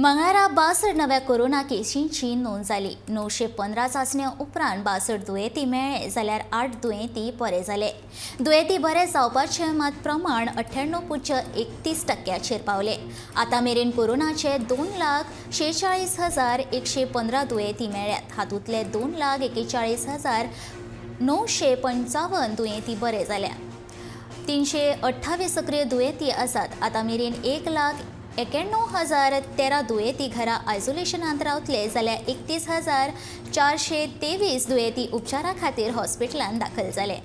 मंगळारा 62 नव्या कोरोना केशींची नोंद जाली. 915 चांचण्या उपरांत 62 दुयेंती मेळ्ळे जाल्यार 8 दुयेंती बरे जाले. दुयेंती बरे जावपाचें मात प्रमाण 98.31% पावले. आतां मेरेन कोरोनाचे 2,46,115 दुयेंती मेळ्ळ्यात. हातूंतले 2,41,955 दुयेंती बरे जाल्या. 328 सक्रीय दुयेंती आसात. आतां मेरेन 1,91,013 दुयेंती घरा आयसोलेशनांत रावतले जाल्यार 31,423 दुयेंती उपचारा खातीर हॉस्पिटलांत दाखल जाले.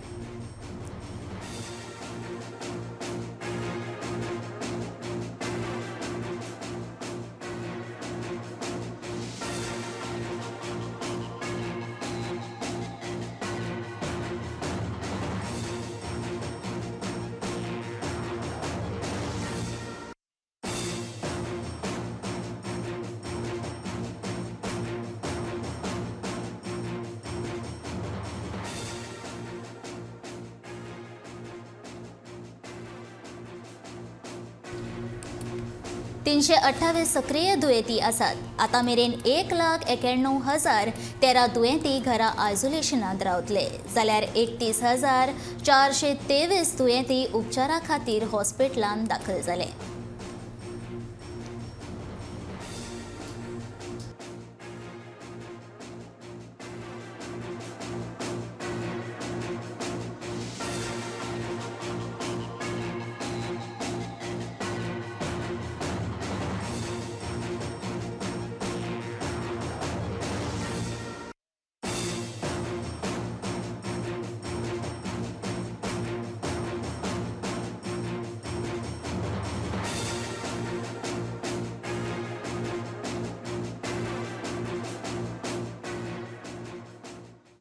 328 सक्रीय दुयेंती आसात. आतां मेरेन 1,91,013 दुयेंती घरा आयसोलेशनांत रावतले जाल्यार 31,423 दुयेंती उपचारा खातीर हॉस्पिटलांत दाखल जाले.